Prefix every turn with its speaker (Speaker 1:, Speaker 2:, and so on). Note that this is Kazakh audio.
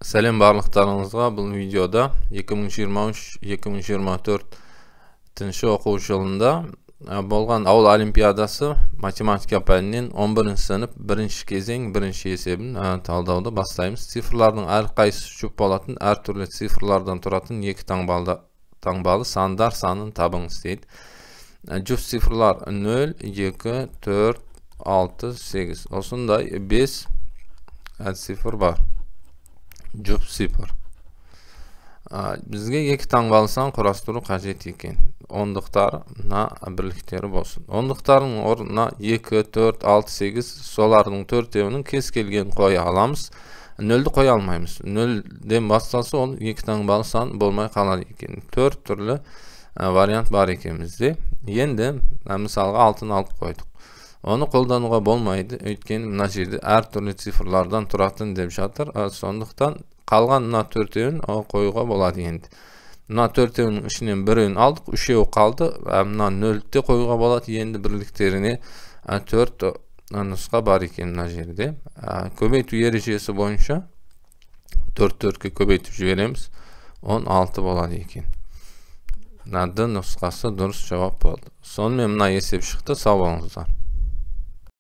Speaker 1: Сәлем барлықтарыңызға. Бұл видеода 2023-2024 оқу жылында болған ауыл олимпиадасы математика пәнінен 11 сынып бірінші кезең бірінші есебін талдауды бастаймыз. Цифрлардың әрқайсысы жұп болатын әртүрлі цифрлардан тұратын екі таңбалы сандар санын табыңыз дейді. Жұп цифрлар 0, 2, 4, 6, 8. Осындай 5 цифр бар. Жұп цифр. Бізге екі таңбалы сан құрастыру қажет екен. Ондықтар мына бірліктері болсын. Ондықтардың орнына 2, 4, 6, 8 солардың төртеуінің кез келгенін қоя аламыз. Нөлді қоя алмаймыз. Нөлден басталса ол екі таңбалы сан болмай қалады екен. 4 түрлі вариант бар екен бізде. Енді мысалға 6-ны алып қойдық. Оны қолдануға болмайды, өйткені мына жерде әртүрлі цифрлардан тұратын деп жатыр. Сондықтан қалған мына төртеуін қоюға болады енді. Мына төртеуінің ішінен біреуін алдық, үшеуі қалды. Мына нөлді де қоюға болады. Енді бірліктеріне 4 нұсқа бар екен мына жерде. Көбейту ережесі бойынша 4 4-ке көбейтіп жібереміз. 16 болады екен. Мына Д нұсқасы дұрыс жауап болды. Сонымен мына есеп шықты. Сау болыңыздар.